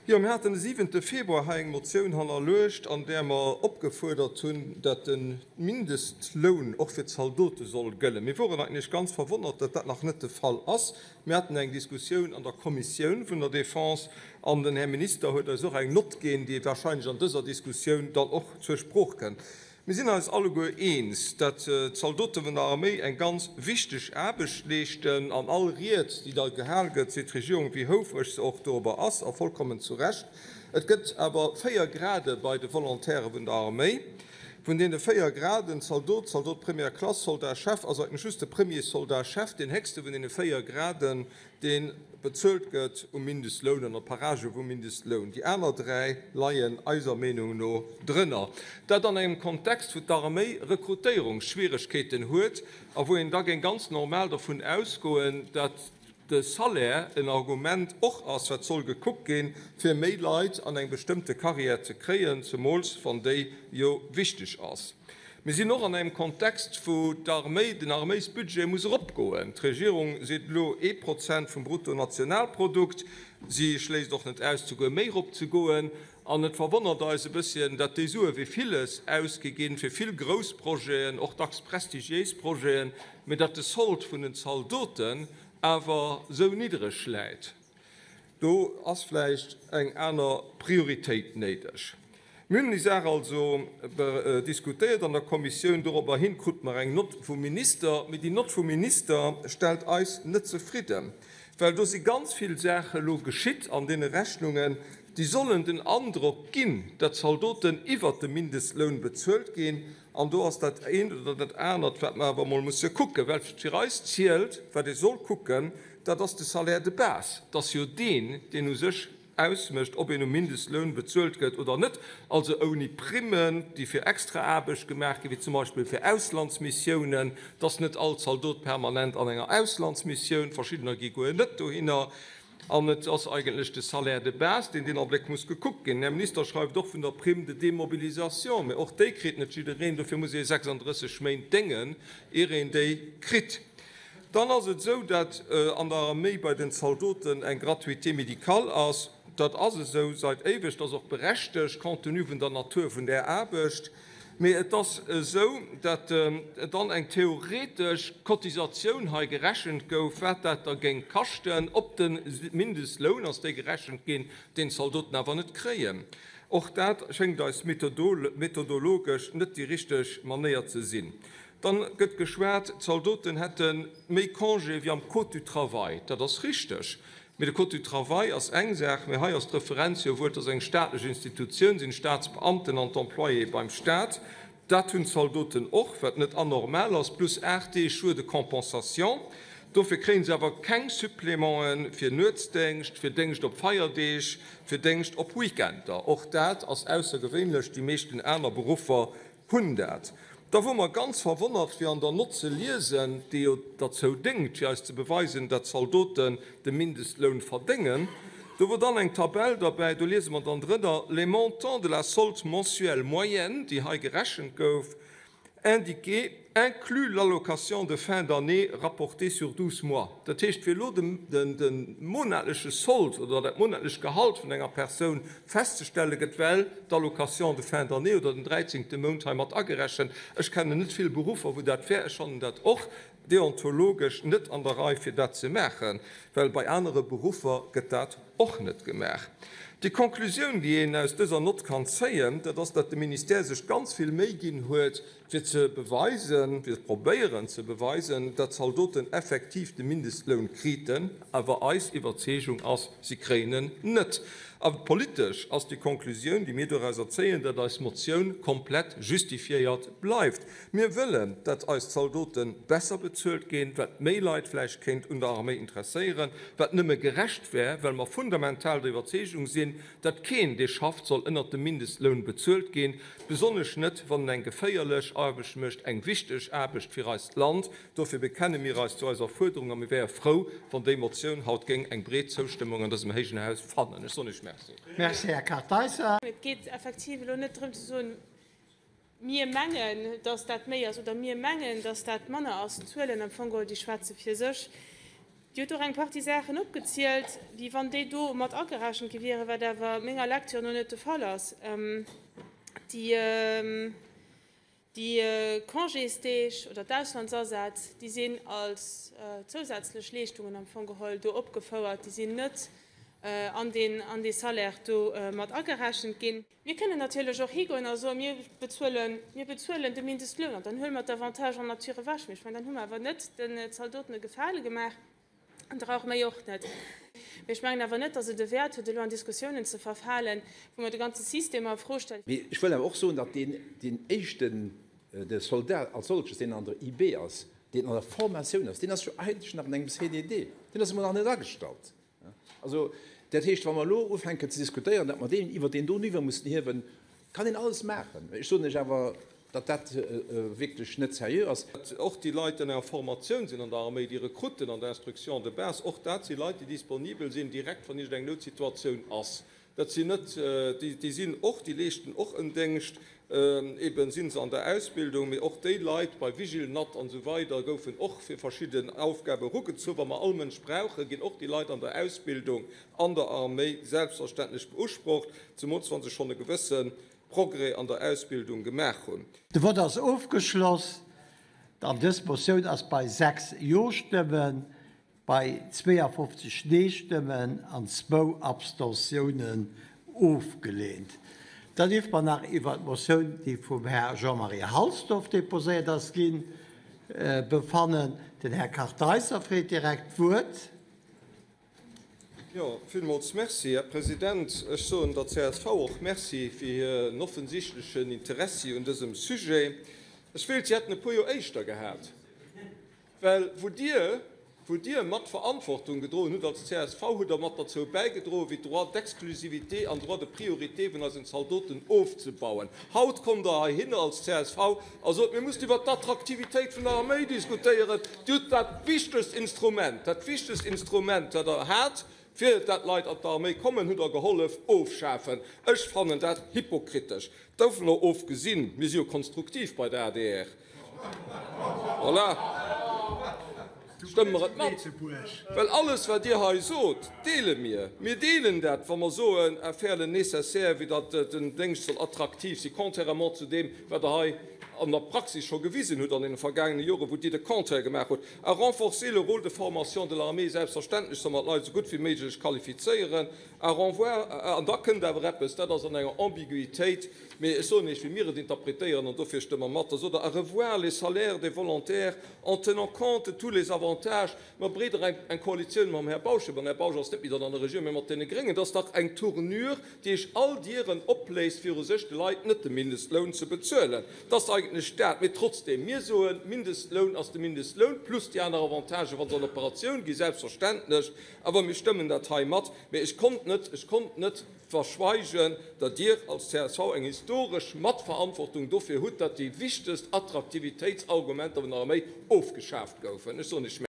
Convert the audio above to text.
Jo, mir haten de siwente Februar hei eng Motioun hannerluecht, an där mer opgefuerdert hunn, dat de Mindestloun och fir d'Zaldote soll gëllen. Mir woren eigentlech ganz verwonnert, dat dat nach net de Fall ass. Mir haten eng Diskussioun an der Kommissioun vun der Defense an den Här Minister huet eis och eng Nott ginn, déi wahrscheinlech an dëser Diskussioun dann och zur Sprooch kënnt. Mir sinn eis alleguer eens, dat d'Zaldote vun der Arméi eng ganz wichteg Aarbecht leeschten. An all Ried, déi da gehal gëtt, seet d'Regierung, wéi houfreg se och dorobber ass, a vollkommen zu Recht. Et gëtt awer 4 Grade bei de Volontaire vun der Arméi. Vun deene 4 Graden, Zaldot, Zaldot première classe, Soldat-chef, ass eigentlech just de Premier Soldat-chef deen héchste vun deene 4 Graden, dee bezuelt gëtt um Mindestloun an der Parage vum Mindestloun. Déi aner 3 leien eiser Meenung no drënner. Dat an engem Kontext, wou d'Arméi Rekrutéierungsschwieregkeeten huet a wou een da géing ganz normal dervun ausgoen, dat de Salaire en Argument och ass, wat soll gekuckt ginn, fir méi Leit an eng bestëmmte Carrière ze kréien, zemools wann déi jo wichteg ass. Mir sinn och an engem Kontext, wou d'Arméi, den Arméisbudget muss eropgoen. D'Regierung seet elo ee Prozent vum Bruttonationalprodukt. Si schléisst och net aus, souguer méi eropzegoen. An et verwonnert eis e bësschen, datt déi Sue wéi villes ausgi ginn, fir vill grouss Projeten, och dacks prestigiéis Projeten, mä datt de Sold vun den Zaldoten awer esou niddreg läit. Do ass vläicht eng aner Prioritéit néideg. Mir hunn déi Saach also diskutéiert an der Kommissioun. Dorobber hin krute mer eng Nott vum Minister. Mee déi Nott vum Minister stellt eis net zefridden, well do si ganz vill Saache lo geschitt an deene Rechnungen, déi sollen den Androck ginn, datt Zaldoten iwwert dem Mindestloun bezuelt ginn. An do ass dat eent oder dat anert, wat mer awer emol musse kucken, well fir eis zielt, wat ee soll kucken, dat ass de Salaire de base. Et ass jo deen, deen u sech ausmécht, ob een um Mindestloun bezuelt gëtt oder net, also ouni Primmen, déi fir extra Aarbecht gemaach ginn, wéi zum Beispill fir Auslandsmissiounen. Et ass net all Zaldot permanent an enger Auslandsmissioun, verschiddener gi guer net dohinner. An et ass eigentlech de Salaire de base, deen deen Abléck muss gekuckt ginn. Den Här Minister schreift och vun der Prime de démobilisation, mä och déi kritt net jiddereen. Dofir muss ee 36 Méint déngen, ier een déi kritt. Dann ass et esou, dat an der Arméi bei den Zaldoten eng Gratuité médicale ass. Dat ass esou seit éiweg, dat ass och berechtegt, compte tenu vun der Natur vun där Aarbecht. Mee et ass esou, datt dann eng theoretesch Cotisatioun hei gerechent gouf, wat dat da géing kaschten. Op de Mindestloun ass déi gerechent ginn, deen d'Zaldoten awer net kréien. Och dat schéngt eis methodologesch net déi richteg Manéier ze sinn. Dann gëtt geschwat, d'Zaldoten hätte méi Congé wéi am Code du travail. Dat ass richteg. Mee de Code du travail ass eng Saach, mee hei ass d'Referenz jo wuel, et ass eng staatlech Institutioun, sinn d'Staatsbeamten an d'Employéë beim Staat. Dat hunn d'Zaldoten och, wat net anormal ass, plus 8 Deeg Jours de compensation. Dofir kréie se awer keng Supplémenten fir Nuetsdéngscht, fir Déngscht op Feierdeeg, fir Déngscht op Weekender. Och dat ass aussergewéinlech, déi meeschten aner Beruffer Hunn dat. Da wor mer ganz verwonnert fir an der Nott ze liesen, déi jo derzou déngt fir eis ze beweisen, dat Zaldoten de Mindestloun verdéngen, do wor dann eng Tabell derbäi, do liese mer dann drënner, Les montants de la solde mensuelle moyenne, déi hei gerechent gouf, indiquée inclut l'allocation de fin d'année rapportée sur 12 mois. Dat heescht, fir elo de monatleche Sold oder dat monatlecht Gehalt vun enger Persoun festzestellen, gëtt well d'Allocation de fin d'année oder den dräizéngte Mount hei mat agerechent. Ech kennen net vill Beruffer, wou dat wär. Ech fannen dat och deontologesch net an der Rei, fir dat ze maachen, well bei anere Beruffer gëtt dat och net gemaach. Déi Konklusioun, déi een aus dëser Nott kann zéien, dat ass, datt de Ministère sech ganz vill Méi ginn huet, fir ze beweisen, fir probéieren ze beweisen, datt d'Zaldoten effektiv de Mindestloun kriten, awer eis Iwwerzeegung ass, si kréien en net. A politesch ass déi Konklusioun, déi mir dorauser zéien, datt eis Motioun komplett justifiéiert bleift. Mir wëllen, datt eis Zaldote besser bezuelt ginn, wat méi Leit vläicht kéint un der Arméi interesséieren, wat nëmme gerecht wär, well mer fundamental der Iwwerzeegung sinn, datt keen, dee schafft, soll ënnert dem Mindestloun bezuelt ginn, besonnesch net, wann en eng geféierlech Aarbecht mécht, eng wichteg Aarbecht fir eist Land. Dofir bekenne mir eis zu eiser Fuerderung a mir wäre frou, wann déi Motioun haut géing eng breet Zoustëmmung an dësem héijen Haus fannen. Ech soen Iech Merci. Merci, Här Kartheiser. Et geet effektiv elo net drëm ze soen, Mir mengen, dass dat méi ass oder mir mengen, dass dat manner ass. D'Zuelen am Fong geholl, déi schwätze fir sech. Dir hutt och eng Partie Saachen opgezielt, wéi wann déi do mat agerechent gi wieren, wat awer menger Lecture no net de Fall ass. Déi Congésdeeg oder d'Auslandsasätz, déi sinn als zousätzlech Leeschtungen am Fong geholl do opgefouert, déi sinn net an dee Salaire do mat agerechent ginn. Mir kënnen natierlech och higoen a soen, mir bezuelen, mir bezuelen de Mindestloun an dann huele mer d'Avantages en nature ewech. Mee ech mengen, dann hu mer awer net den Zaldoten e Gefale gemaach an der Arméi och net. Mee ech mengen awer net, datt et e Wäert huet, elo an Diskussiounen ze verfalen, wou mer de ganze System a Fro stellen. Mee ech wëll awer och soen, datt deen, deen éischten, de Soldat als solches, deen an der IB ass, deen an der Formatioun ass, deen ass jo eigentlech nach an engem CDD, deen ass emol nach net agestallt. Also, dat heescht, wa mer elo ufänken ze diskutéieren, datt mer deen iwwert deen do Niveau mussen hiewen, kann een alles maachen. Ech soen lech awer, datt dat wierklech net seriö ass. Och déi Leit, déi an enger Formatioun sinn an der Arméi, déi Rekrutten an der Instruction de base, och dat si Leit, déi disponibel sinn direkt, wann iergendeng Noutsituatioun ass. Dat sinn net, déi sinn och, déi leeschten och en Déngscht, eben si se an der Ausbildung, mee och déi Leit bei Vigilnat an esou weider goufen och fir verschidden Aufgabe erugezu. Wa mer all Mënsch brauchen, ginn och déi Leit an der Ausbildung an der Arméi selbstverständlech beusprocht, zemools wa se schonn e gewësse Progrès an der Ausbildung gemaach hunn. De Vott ass ofgeschloss an dës Motioun ass bei 6 Jo-Stëmmen, Bei 52 Nee-Stëmmen an zwou Abstentiounen ofgeleent. Da dierfe mer nach iwwert d'Motioun, déi vum Här Jean-Marie Halsdorf deposéiert ass ginn, befannen. Den Här Kartheiser freet direkt d'Wuert. Jo, villmools Merci, Här President. Ech soen der csv och Merci fir hiren offensichtlechen Interessi un dësem Sujet. Ech wéilt, si hätten e puer Joer éischter gehat. Well wou Dir, wou Dir mat Verantwortung gedroen hutt als csv, hutt Der mat derzou bäigedroen, fir d'Droits d'exclusivité an Droits de priorité vun eisen Zaldoten ofzebauen. Haut kommt Der heihinner als csv a sot, mir mussen iwwert d'Attraktivitéit vun der Arméi diskutéieren. Dir hutt dat wichtegst Instrument, dat wichtegst Instrument, dat Der hat, fir dat Leit an d'Arméi kommen, hutt Der gehollef ofschafen. Ech fannen dat hypokritesch. Dovunner ofgesinn, mir si jo konstruktiv bei der adr. Voilà, stëmme mer et mat. Well alles, wat Dir hei sot, deele mir. Mir deelen dat, wa mer soen, à faire le nécessaire, fir datt den Déngscht soll attraktiv sinn, contrairement zu deem, wat Der hei an der Praxis scho gewisen hutt an deene vergaangene Joren, wou Dir de Contraire gemaach hutt. À renforcer le rôle de formation de l'armée, selbstverständlech solle mer d'Leit esou gutt wéi méiglech qualifizéieren. À renvoi, an da kënnt awer eppes, dat ass an enger Ambiguïtéit, mee ech soen Iech, wéi mir et interpretéieren, an dofir stëmme mer mat, da sot Der, à revoir les salaires des volontaires en tenant compte de tous les avantages. Mer breeder eng eng Koalitioun mam Här Bausch, den Här Bausch ass net méi dann an der Regierung, mä mat deene Gréngen, dat ass dach eng Tournure, déi Iech all Dieren opléisst, fir u sech de Leit net de Mindestloun ze bezuelen. Dat ass eigentlech dat. Mee trotzdem, mir soen, Mindestloun ass de Mindestloun plus déi aner Avantagen, wa se an Operatioun ginn, selbstverständlech. Awer mir stëmmen dat hei mat. Mee ech konnt net, ech konnt net verschweigen, datt Dir als csv eng historesch Matverantwortung dofir hutt, datt déi wichtegst Attraktivitéitsargumenter vun der Arméi ofgeschaaft goufen. Ech soen Iech Merci.